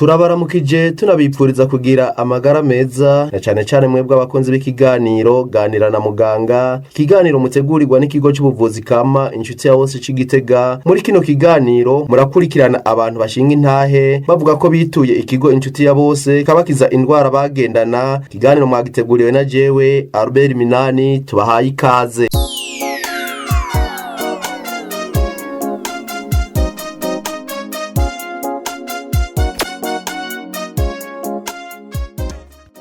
Turabaramukije, tunabipfuriza kugira amagara meza, na cane cane mwebwe abakunzi b'ikiganiro Ganira na Muganga, ikiganiro mutegurirwa n'ikigo c'ubuvuzi kama Inshuti ya Bose c'Igitega. Muri kino kiganiro murakurikirana abantu bashinga intahe bavuga ko bituye ikigo Inshuti ya Bose kabakiza indwara bagendana. Ikiganiro mwagiteguriwe na jewe Albert Minani. Tubahaye ikaze.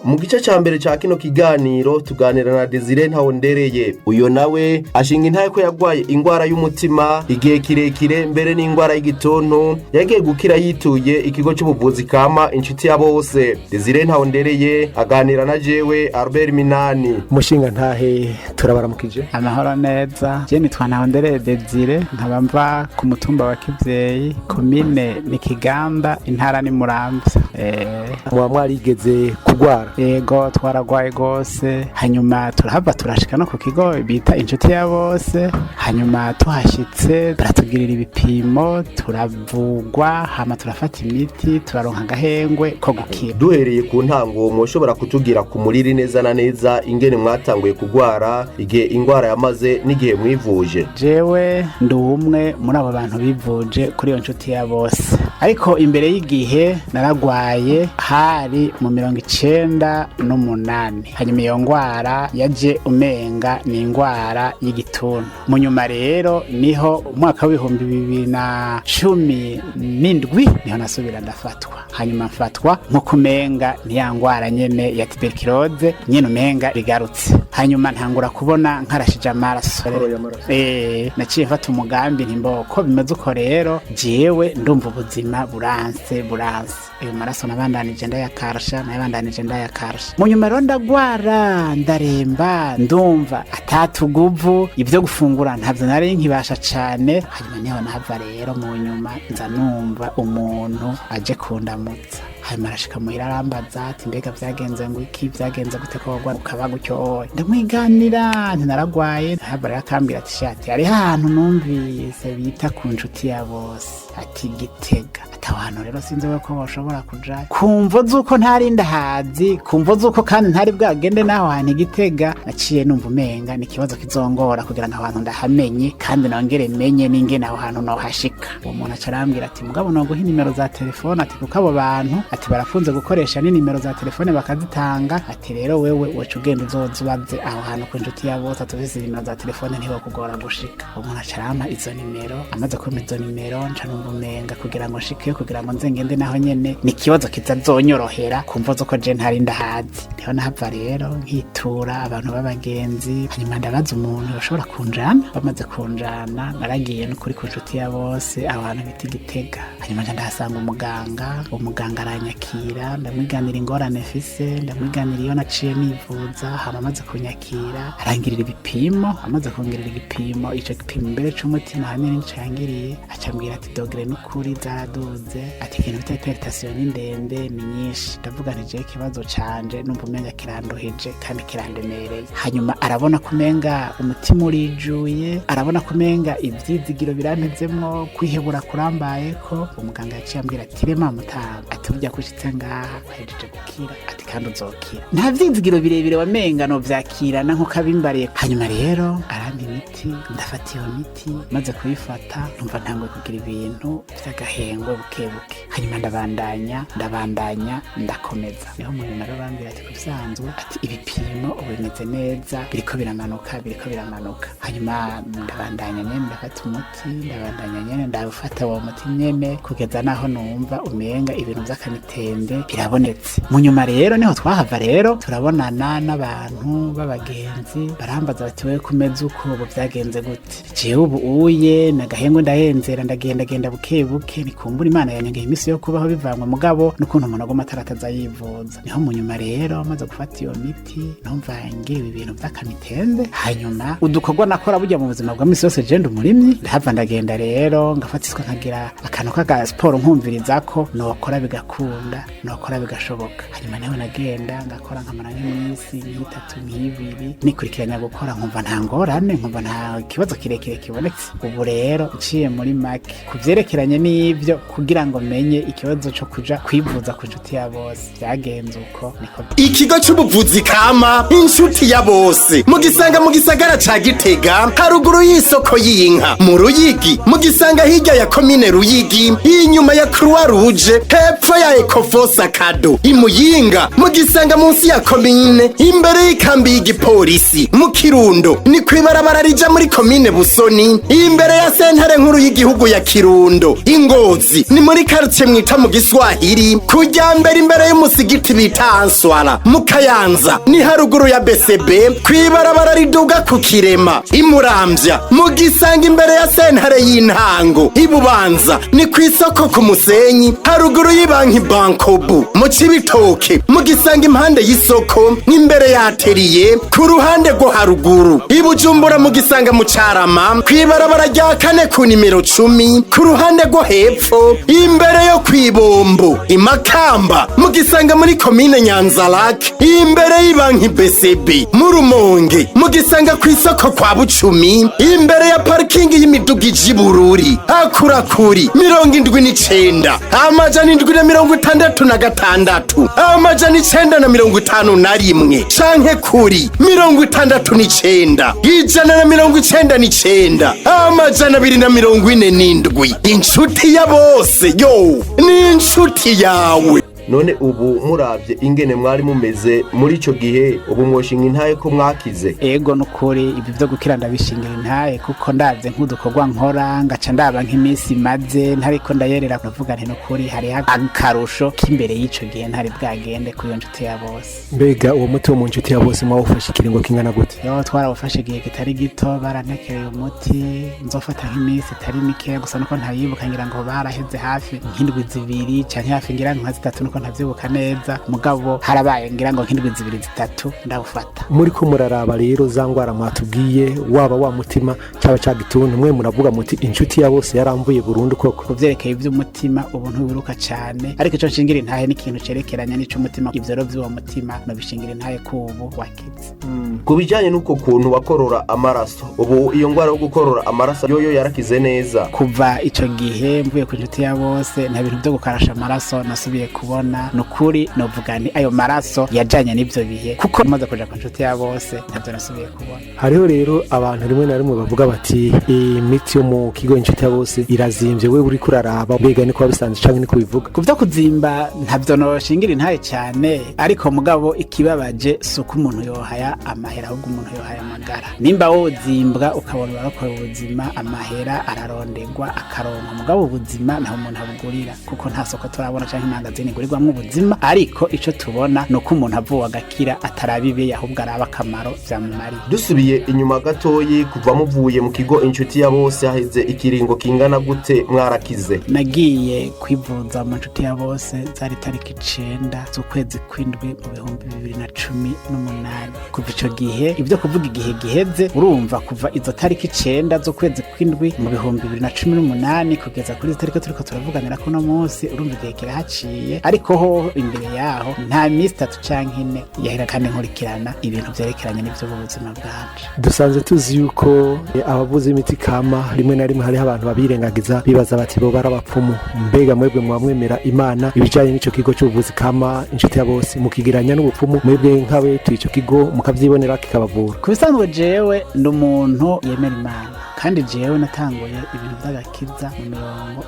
Mu gice ca mbere ca kino kiganiro tuganira na Desire Ntawondereye. Uyo nawe ashinga intahe ko yagwaye ingwara y'umutima igihe kirekire, mbere n'ingwara y'igituntu. Yagiye gukira yituye ikigo c'ubuvuzi kama Inshuti ya Bose. Desire Ntawondereye aganira na jewe Albert Minani. Umushinga ntahe, turabaramukije. Amahoro neza. Je nitwa Ntahondereye Desire, nkaba mva ku mutumba wa Kivyeyi, komine ni Kigamba, intara ni Muramvya. Muba mwarigeze kugwara? Yego, twaragwaye gose, hanyuma turahava turashika no ku kigo bita Inshuti ya Bose. Hanyuma tuhashitse baratugirira ibipimo, turavugwa, hama turafata imiti, turaronka agahengwe ko gukira. Duhereye ku ntango, mwoshobora kutubwira ku muriri neza na neza ingene mwatanguye kugwara, igihe ingwara yamaze n'igihe mwivuje? Jewe ndi umwe muri abo bantu bivuje kuri iyo Nshuti ya Bose, ariko imbere y'igihe naragwaye hari mu 98. Hanyuma iyo ngwara yaje umenga ni ingwara y'igituntu. Mu nyuma rero niho umwaka w'2017 niho nasubira ndafatwa. Hanyuma mfatwa nko kumenga ni ya ngwara nyene ya tuberculose nyene, umenga bigarutse. Hanyuma ntangura kubona nkarashije amaraso. Naciye mfata umugambi nti mboko bimeze uko rero, jewe ndumva ubuzima buranse buranse. Ayo maraso nabandanije ndayakarsha, nabandanije ndayakarsha. Mu nyuma rero ndagwara, ndaremba, ndumva atatuguvu, ibyo gufungura ntabyo nari nkibasha cane. Hanyuma niho nahava rero mu nyuma nza numva umuntu aje kundamutsa. Hanyuma arashika muhira, arambaza ati: "Mbega vyagenze ngo iki? Vyagenze gute ko wagwa ukaba gutyo?" Oye, ndamwiganira nti naragwaye. Hava rero akambwira ati: "Shati, hariho ahantu numvise bita ku Nshuti ya Bose," ati, "Gitega." Ati: "Aho hantu rero sinzi we ko boshobora kujayo." Ku mvo z'uko ntari ndahazi, ku mvo z'uko kandi ntari bwagende n'aho hantu Igitega, naciye numva umenga ni ikibazo kizongora kugira ngo aho hantu ndahamenye, kandi nongere menye n'ingene aho hantu nohashika. Uwo muntu aca arambwira ati: "Mugabo noguha inimero za telefone," ati, "kuko abo bantu," ati, "barakunze gukoresha n'inimero za telefone bakazitanga." Ati: "Rero wewe woca ugenda uzoza ubaze aho hantu ku Nshuti ya Bose, ati ufise inimero za telefone ntibokugora gushika." Uwo muntu aca arampa izo nimero. Amaze kumpa izo nimero, nca numva umenga kugira ngo nshikeyo, kugira ngo nze ngende naho nyene ni ikibazo kitazonyorohera ku mvo z'uko je ntari ndahazi. Niho nahava rero nkitura abantu b'abagenzi, hanyuma ndabaza umuntu bashobora kunjana. Bamaze kunjana, naragiye n'ukuri ku Nshuti ya Bose aho hantu bita Igitega. Hanyuma nca ndahasanga umuganga. Uwo muganga aranyakira, ndamwiganira ingorane mfise, ndamwiganira iyo naciye nivuza. Hama amaze kunyakira arangirira ibipimo. Amaze kungirira igipimo, ico gipimo mbere c'umutima hamwe n'ico yangiriye, acambwira ati: "Degrés n'ukuri zaraduze," ati, "ikintu bita hypertension ni ndende, ni nyinshi." Ndavuga nti: "Jewe ikibazo canje numva umenga kiranduhije kandi kirandemereye." Hanyuma arabona ko umenga umutima urijuye, arabona ko umenga ivyizigiro birampezemwo, kwihebura kurambayeko. Umuganga yaciye ambwira ati: "Rema mutanga," ati, "burya kushitse ngaha wahejeje gukira," ati, "kandi uzokira." Nta vyizigiro birebire wamenga no vyakirana nkuko abimbariye. Hanyuma rero arampa imiti, ndafata iyo miti. Maze kuyifata numva ntanguye kugira ibintu vy'agahengwe buke buke. Hanyuma ndabandanya, ndabandanya, ndakomeza. Niho mu nyuma rero bambwira ati: "Kubisanzwe," ati, "ibipimo ubu bimeze neza, biriko biramanuka, biriko biramanuka." Hanyuma ndabandanya nyene ndafata umuti, ndabandanya nyene ndawufata uwo muti nyene kugeza naho numva umenga ibintu vy'akamitende birabonetse. Mu nyuma rero niho twahava rero turabonana n'abantu b'abagenzi, barambaza bati: "Wewe kumeze uko, ubu vyagenze gute?" Jewe ubu uye nagahengwe, ndahenzera, ndagendagenda buke buke, nikumbura Imana yanyongeye iminsi yo kubaho bivanywe mugabo n'ukuntu umuntu aguma atarataza yivuza. Niho mu nyuma rero maze gufata iyo miti numva ngiriwe ibintu vy'akamitende. Hanyuma udukorwa nakora burya mu buzima bwa misi yose, je ndi umurimyi, ndahava ndagenda rero ngafata isuka, nkagira akantu k'aga siporo, nkumviriza ko nokora bigakunda, nokora bigashoboka. Hanyuma nawe nagenda ngakora, nkamara nk'iminsi nk'itatu, nk'ibiri, nikurikiranya gukora, nkumva nta ngorane, nkumva nta kibazo kirekire kibonetse. Ubu rero nciye muri make ku vyerekeranye n'ivyo kugira Kugira ngo menye ikibazo co kuja kwivuza ku Nshuti ya Bose, vyagenze uko niko. Ikigo c'ubuvuzi kama Inshuti ya Bose mugisanga mu gisagara ca Gitega, haruguru y'isoko y'inka. Mu Ruyigi mugisanga hirya ya komine Ruyigi, inyuma ya Croix Rouge, hepfo ya Ecofosa Kado. Imuyinga mugisanga munsi ya komine, imbere y'ikambi y'igipolisi. Mu Kirundo ni kwibarabara rija muri komine Busoni, imbere ya sentare nkuru y'igihugu ya Kirundo. Ingozi ni muri quartier mwita mu Giswahili, kujya mbere imbere y'umusigiti bita Answara. Mu Kayanza ni haruguru ya BCB, kwibarabara riduga ku Kirema. Imuramvya mugisanga imbere ya sentare y'intango. Ibubanza ni ku isoko ku Musenyi, haruguru y'ibanki Bankobu. Mu Cibitoke mugisanga impande y'isoko, n'imbere ya atelier, ku ruhande rwo haruguru. Ibujumbura mugisanga mu Carama, kwibarabara rya kane ku nimero 10, ku ruhande rwo hepfo, imbere yo kwibombo. Imakamba mugisanga muri komine Nyanzarake, imbere y'ibanki BCB. Mu Rumonge mugisanga ku isoko kwa Bucumi, imbere ya parikingi y'imiduga ija Ibururi. Akurakuri 79 766 951 canke kuri 69 199 247. Inshuti ya Bose yo ni inshuti yawe. None ubu muravye ingene mwari mumeze muri ico gihe, ubu mwoshinga intahe ko mwakize? Ego, nukuri ibi vyo gukira ndabishingira intahe, kuko ndavye nk'udukorwa nkora, ngaca ndaba nk'iminsi maze ntariko ndayerera, ndavuga nti nukuri hariho akarusho k'imbere y'ico gihe ntari bwagende kuri iyo Nshuti ya Bose. Mbega uwo muti wo mu Nshuti ya Bose mwawufashe ikiringo kingana gute? Yo, twarawufashe igihe kitari gito. Barantekereye umuti nzofata nk'iminsi itari mikeya, gusa nuko ntayibuka. Ngira ngo baraheze hafi nk'indwi 2 canke hafi ngira nka 3, nuko ntavyibuka neza, mugabo harabaye ngira ngo nk'indwi 2 3 ndawufata. Muri ko muraraba rero za ngwara mwatubwiye, waba wa mutima cyaba ca gituntu, mwe muravuga muti Inshuti ya Bose yaramvuye burundu koko? Ku vyerekeye ivy'umutima, ubu ntubiruka cane, ariko ico nshingira intahe n'ikintu cerekeranye n'ic'umutima. Ivyo rero vy'uwo mutima nobishingira intahe kubu wakize. Ku bijanye n'uko kuntu wakorora amaraso, ubu iyo ngwara yo gukorora amaraso yoyo yarakize neza? Kuva ico gihe mvuye ku Nshuti ya Bose, nta bintu vyo gukarasha amaraso nasubiye kubona. Nukuri novuga nti ayo maraso yajanye n'ivyo bihe, kuko maze kuja ku Nshuti ya Bose ntavyo nasubiye kubona. Hariho rero abantu rimwe na rimwe bavuga bati imiti yo mu kigo Inshuti ya Bose irazimvye. We uri kuraraba, mbega niko wabisanze canke niko bivuga? Ku vyo kuzimba ntavyo noshingira intahe cyane, ariko mugabo ikibabaje si uko umuntu yohaya amahera, ahubwo umuntu yohaya amagara. Nimba wozimbwa ukabona urarokora ubuzima, amahera ararondegwa akaronka, mugabo ubuzima ntaho umuntu abugurira, kuko nta soko turabona canke imangazini igurirwamwo ubuzima. Ariko ico tubona ni uko umuntu avuwe agakira ataraba ibiye, ahubwo araba akamaro vyamumariye. Dusubiye inyuma gatoyi, kuva muvuye mu kigo Inshuti ya Bose haheze ikiringo kingana gute mwarakize? Nagiye kwivuza mu Nshuti ya Bose zari tariki 9 z'ukwezi kw'indwi mu 2018. Kuva ico gihe, ibyo kuvuga igihe giheze, urumva kuva izo tariki 9 z'ukwezi kw'indwi mu 2018 kugeza kuri izo tariki turiko turavuganira kuno munsi, urumva igihe kirahaciye. Ariko hoho imbere yaho nta minsi 3 canke 4 yahera kandi nkurikirana ibintu vyerekeranye n'ivyo mu buzima bwanje. Dusanzwe tuzi yuko abavuzi b'imiti kama rimwe na rimwe hariho abantu babirengagiza, bibaza bati bo bari abapfumu. Mbega mwebwe mwaba mwemera Imana? Ibijanye n'ico kigo c'ubuvuzi kama Inshuti ya Bose mukigeranya n'ubupfumu, mwebwe nkabe ico kigo mukavyibonera kikabavura? Ku bisanzwe jewe ndi umuntu yemera Imana, kandi jewe natanguye ibintu vy'agakiza mu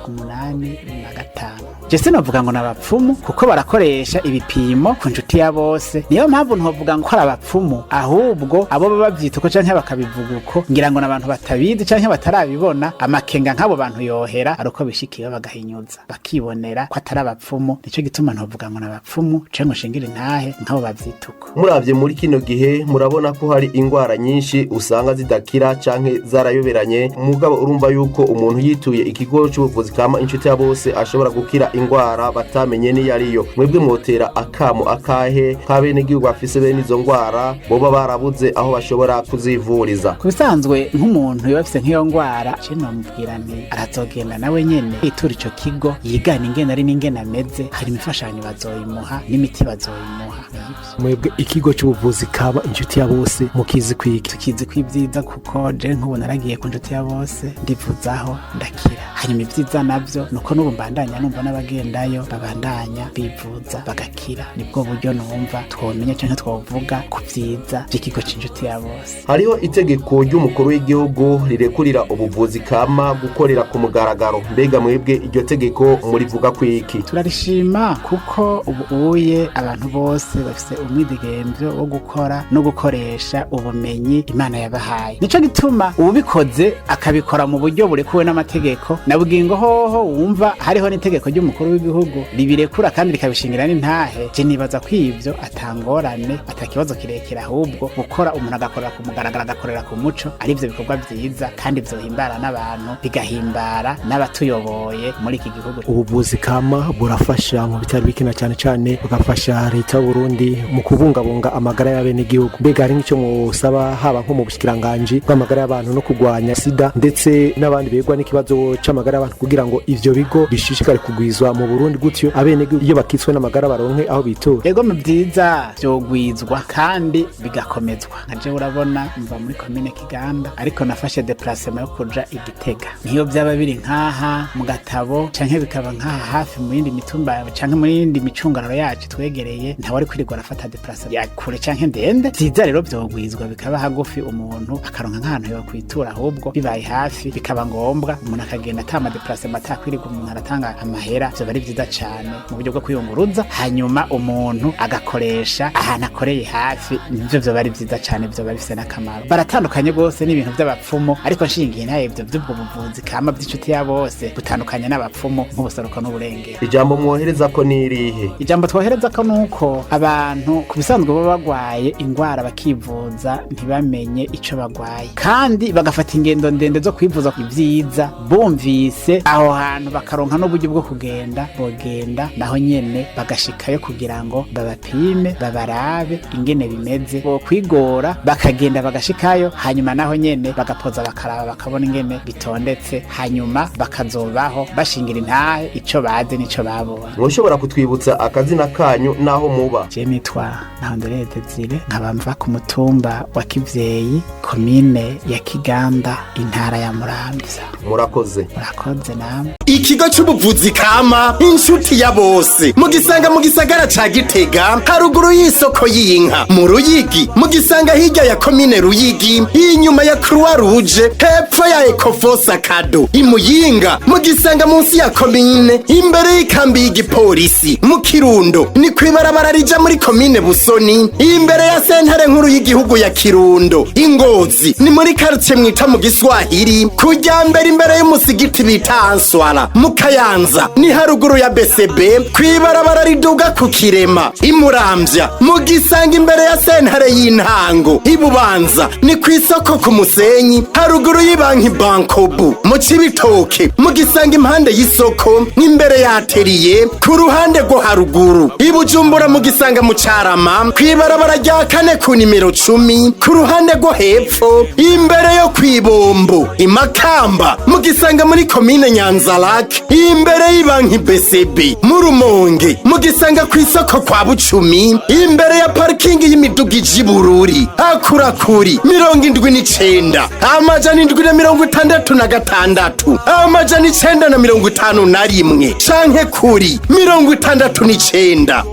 85. Je sinovuga ngo n'abapfumu, kuko barakoresha ibipimo ku Nshuti ya Bose. Niyo mpamvu ntovuga ngo ari abapfumu, ahubwo abo baba bavyita uko canke bakabivuga uko, ngira ngo n'abantu batabizi canke batarabibona. Amakenga nk'abo bantu yohera ari uko bishikiye bagahinyuza bakibonera ko atari abapfumu. Nico gituma ntovuga ngo n'abapfumu canke ngo nshingire intahe nk'abo bavyita uko. Muravye muri kino gihe, murabona ko hari ingwara nyinshi usanga zidakira canke zarayoberanye, mugabo urumva yuko umuntu yituye ikigo c'ubuvuzi kama Inshuti ya Bose ashobora gukira ingwara batamenye niyo ariyo. Mwebwe mwotera akamo akahe k'abenegihugu bafise bene izo ngwara boba barabuze aho bashobora kuzivuriza? Ku bisanzwe, nk'umuntu yoba afise nk'iyo ngwara, je nomubwira nti arazogenda nawe nyene yitura ico kigo, yigana ingene ari n'ingene ameze, hari imfashanyo bazoyimuha n'imiti bazoyimuha. Nivyo. Mwebwe ikigo c'ubuvuzi kama Inshuti ya Bose mukizi kwiki? Tukizi ko ibyiza, kuko je nk'ubu naragiye ku nshuti ya bose, ndivuzaho ndakira. Hanyuma ibyiza navyo nuko n'ubu mbandanya numva n'abagendayo babandanya bivuza bagakira. Nibwo buryo numva twomenya canke twovuga ku vyiza vy'ikigo c'Inshuti ya Bose. Hariho itegeko ry'umukuru w'igihugu rirekurira ubuvuzi kama gukorera ku mugaragaro. Mbega mwebwe iryo tegeko murivuga kwiki? Turarishima kuko ubu uye abantu bose bafise umwidegemvyo wo gukora no gukoresha ubumenyi Imana yabahaye. Nico gituma uwubikoze akabikora mu buryo burekuwe n'amategeko, na bugingo hoho wumva hariho n'itegeko ry'umukuru w'igihugu ribirekura kandi rikabishingira n'intahe. Je nibaza ko ivyo atangorane, atakibazo kirekire, ahubwo gukora umuntu agakorera ku mugaragaro, agakorera ku muco, arivyo bikorwa vyiza kandi vyohimbara n'abantu, bigahimbara n'abatuyoboye muri iki gihugu. Ubuvuzi kama burafasha mu bitari bike, na cyane cyane bugafasha leta y'Uburundi mu kubungabunga amagara y'abenegihugu. Mbega hari nk'icyo musaba, haba nko mu bushikiranganji bw'amagara y'abantu no kurwanya sida, ndetse n'abandi begwa n'ikibazo c'amagara y'abantu, kugira ngo ivyo bigo bishishikare kugwizwa mu Burundi, gutyo abenegihugu iyo bakitswe n'amagara baronke aho bitura? Ego, mu byiza vyogwizwa kandi bigakomezwa. Nka jewe urabona mva muri komine Kiganda, ariko nafashe déplacement yo kuja Igitega. Niyo vyaba biri nkaha mu Gatabo canke bikaba nkaha hafi mu yindi mitumba canke muri yindi micungararo yacu twegereye, ntawe ari kwirirwa arafata déplacement ya kure canke ndende. Vyiza rero vyogwizwa bikaba hagufi, umuntu akaronka nk'ahantu yo kwitura. Ahubwo bibaye hafi bikaba ngombwa umuntu akagenda atama déplacement, atakwirirwa umuntu aratanga amahera, vyoba ari vyiza cane mu buryo bwo kwiyunguruza. Hanyuma umuntu agakoresha ahantu akoreye hafi, nivyo vyoba ari vyiza cane, vyoba bifise n'akamaro. Baratandukanye rwose n'ibintu vy'abapfumu, ariko nshingiye ntaye ivyo vy'ubwo buvuzi kama vy'inshuti ya bose butandukanye n'abapfumu nk'ubuseruko n'uburengero. Ijambo mwohereza ko nirihe? Ijambo twohereza ko nuko abantu ku bisanzwe baba bagwaye ingwara bakivuza ntibamenye ico bagwaye, kandi bagafata ingendo ndende zo kwivuza. Ibyiza bumvise aho hantu bakaronka n'uburyo bwo kugenda, bogenda naho nyene bagashikayo kugira ngo babapime, babarabe ingene bimeze. Bokwigora bakagenda bagashikayo, hanyuma naho nyene bagapoza, bakaraba, bakabona ingene bitondetse, hanyuma bakazobaho bashingira intahe ico bazi n'ico babonye. Mwoshobora kutwibutsa akazina kanyu n'aho muba? Je nitwa Ntahondereye Desire, nkaba mva ku mutumba wa Kivyeyi, komine ya Kiganda, intara ya Muramvya. Murakoze. Murakoze namwe. Ikigo c'ubuvuzi kama Inshuti ya Bose mugisanga mu gisagara ca Gitega, haruguru y'isoko y'inka. Mu Ruyigi mugisanga hirya ya komine Ruyigi, inyuma ya Croix Rouge, hepfo ya Ecofosa Kado. Imuyinga mugisanga munsi ya komine, imbere y'ikambi y'igipolisi. Mu Kirundo ni kwibarabara rija muri komine Busoni, imbere ya sentare nkuru y'igihugu ya Kirundo. Ingozi ni muri quartier mwita mu Giswahili, kujya mbere imbere y'umusigiti bita Answara. Mu Kayanza ni haruguru ya BCB, kwibarabara riduga ku Kirema. Imuramvya mu gisanga imbere ya sentare y'intango. Ibubanza ni ku isoko ku Musenyi, haruguru y'ibanki Bankobu. Mu Cibitoke mu gisanga impande y'isoko, n'imbere ya atelier, ku ruhande rwo haruguru. Ibujumbura mu gisanga mu Carama, kwibarabara rya kane ku nimero 10, ku ruhande rwo hepfo, imbere yo kwibombo. Imakamba mu gisanga muri komine Nyanzarake, imbere y'ibanki BCB. Mu Rumonge mu gisanga ku isoko kwa Bucumi, imbere ya parikingi y'imiduga ija Ibururi. Akurakuri 79 766 951 canke kuri 69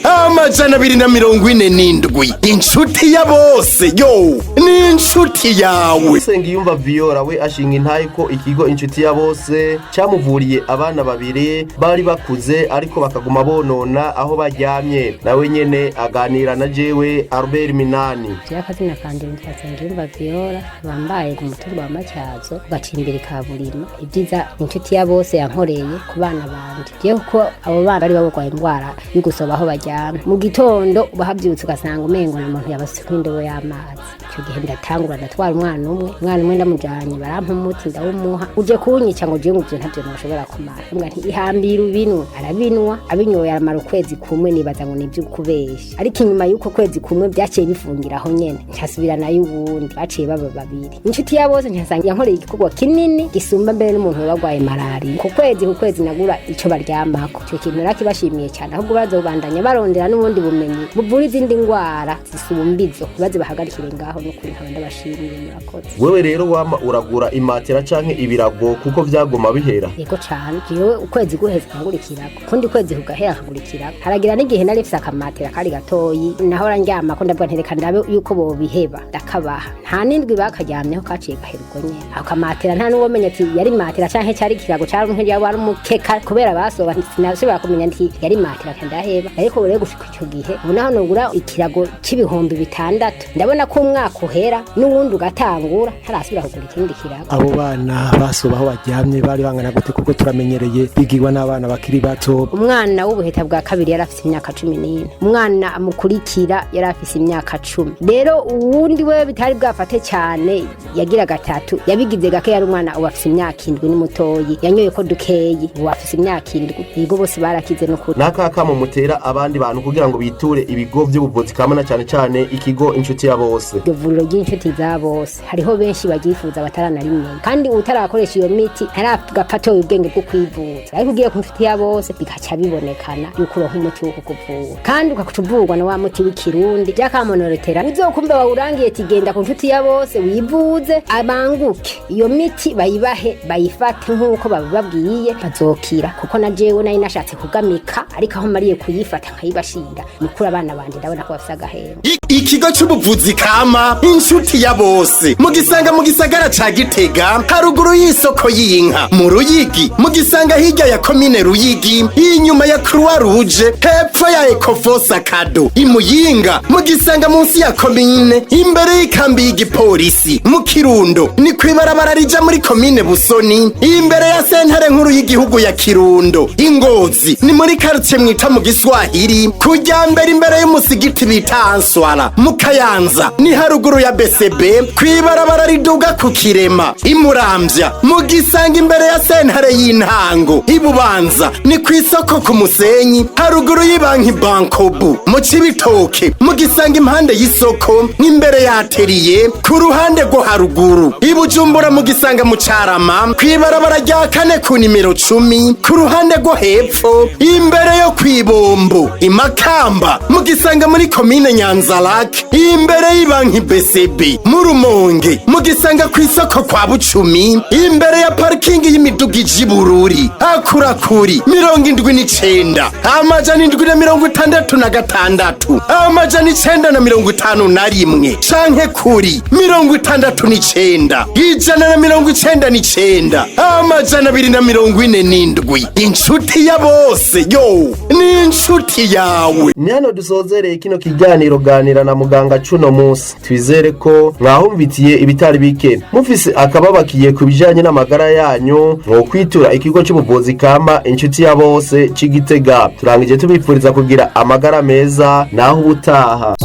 199 247. Inshuti ya Bose yo ni inshuti yawe. Sengiyumva Viola we ashinga intahe ko ikigo Inshuti ya Bose camuvuriye abana babiri bari bakuze, ariko bakaguma bonona aho baryamye. Nawe nyene aganira na jewe Albert Minani. Jewe akazina kanje nitwa Nsengiyumva Viola, bambaye ku mutumba wa Matyazo, gacimbiri ka Burima. Ibyiza Inshuti ya Bose yankoreye ku bana banje, jewe kuko abo bana bari barwaye indwara yo gusoba aho baryamye, mu gitondo bahabyutse ugasanga umengo na muntu yabasutseko indobo y'amazi. Icyo gihe ndatangura ndatwara umwana umwe. Umwana umwe ndamujanye, barampa umuti, ndawumuha. Ndamuha uje kunyica ngo jewe ngo ivyo ntavyo noshobora kumara. Mbwa nti ihambira ubinwe, arabinwa, abinyoye aramara ukwezi kumwe, nibaza ngo nivyo kubesha, ariko inyuma y'uko kwezi kumwe byaciye bifungira aho nyene, ncasubira nayo uwundi, baciye baba babiri. Inshuti ya bose ncasanga yankoreye igikorwa kinini gisumba mbere n'umuntu wagwaye malaria. Ku kwezi ku kwezi nagura ico baryamako. Ico kintu narakibashimiye cyane, ahubwo bazobandanya barondera n'ubundi bumenyi buvura izindi ngwara zisumba izo, baze bahagarikire ngaho. N'ukuri nkaba ndabashimiye, murakoze. Wewe rero wama uragura imatera canke ibirago kuko vyaguma bihera? Yego cane, jewe ukwezi guheze nkagura ikirago, ukundi kwezi kugahera nkagura ikirago. Haragira n'igihe nari mfise akamatera kari gatoyi nahora ndyamako, ndavuga nti reka ndabe yuko bobiheba, ndakabaha, nta n'indwi bakaryamyeho kaciye gahera ubwo nyene. Ako kamatera nta n'uwomenya ati yari matera canke cari ikirago, cari wari umukeka, kubera basoba sinashobora kumenya nti yari matera, nca ndaheba. Ariko rero gushika ico gihe ubu naho nogura ikirago c'6,000, ndabona ko umwaka uhera n'uwundi ugatangura ntarasubira kugura ikindi kirago. Abo bana basoba aho baryamye bari bangana gute? Kuko turamenyereye bigirwa n'abana bakiri bato. Umwana w'ubuheta bwa kabiri yari afise imyaka 14, umwana amukurikira yari afise imyaka 10. Rero uwundi we bitari bwafate cyane yagira gatatu, yabigize gake, yari umwana ubu afise imyaka 7, ni mutoyi, yanyoye ko dukeyi, ubu afise imyaka 7. Yego, bose barakize n'ukuri. N'akakamo mutera abandi bantu kugira ngo biture ibigo vy'ubuvuzi kama na cane cane ikigo Inshuti ya Bose? Iryo vuriro ry'Inshuti za Bose hariho benshi baryifuza bataranarimenye, kandi utarakoresha iyo miti ntaragapfa atoye ubwenge bwo kwivuza, ariko ugiye ku Nshuti ya Bose bigaca bibonekana yuko uronka umuti wo kukuvura, kandi ukaca uvurwa na wa muti w'ikirundi byakamonorotera. Uzokumva wawurangiye tigenda ku Nshuti ya Bose wivuze, abanguke iyo miti bayibahe, bayifate nk'uko babibabwiye, bazokira. Kuko na jewe nari nashatse kugamika, ariko aho mariye kuyifata nkayibashira mukuru, abana banje ndabona ko bafise agahembe. Ikigo c'ubuvuzi kama Inshuti ya Bose mugisanga mu gisagara ca Gitega, haruguru y'isoko y'inka. Mu Ruyigi mugisanga hirya ya komine Ruyigi, inyuma ya Croix Rouge, hepfo ya Ecofosa Kado. Imuyinga mugisanga munsi ya komine, imbere y'ikambi y'igipolisi. Mu Kirundo ni kwibarabara rija muri komine Busoni, imbere ya sentare nkuru y'igihugu ya Kirundo. Ingozi ni muri quartier mwita mu Giswahili, kujya mbere imbere y'umusigiti bita Answara. Mu Kayanza ni haruguru ya BCB, kwibarabara riduga ku Kirema. Imuramvya mugisanga imbere ya sentare y'intango. Ibubanza ni ku isoko ku Musenyi, haruguru y'ibanki Bankobu. Mu Cibitoke mugisanga impande y'isoko, n'imbere ya atelier ku ruhande rwo haruguru. Ibujumbura mugisanga mu Carama, kwibarabara rya kane ku nimero 10, ku ruhande rwo hepfo imbere yo kwibombo. Imakamba mugisanga muri komine Nyanzarake, imbere y'ibanki BCB. Mu Rumonge mugisanga ku isoko kwa Bucumi, imbere ya parikingi y'imiduga ija Ibururi. Akurakuri 79 766 951 canke kuri 69 199 247. Inshuti ya Bose yo ni inshuti yawe. Ni hano dusozereye kino kiganiro Ganira na Muganga cuno munsi. Twizere ko mwahumvitiye ibitari bike. Mufise akababakiye ku bijanye n'amagara yanyu, mwokwitura ikigo c'ubuvuzi kama Inshuti ya Bose c'Igitega. Turangije tubipfuriza kugira amagara meza, naho ubutaha.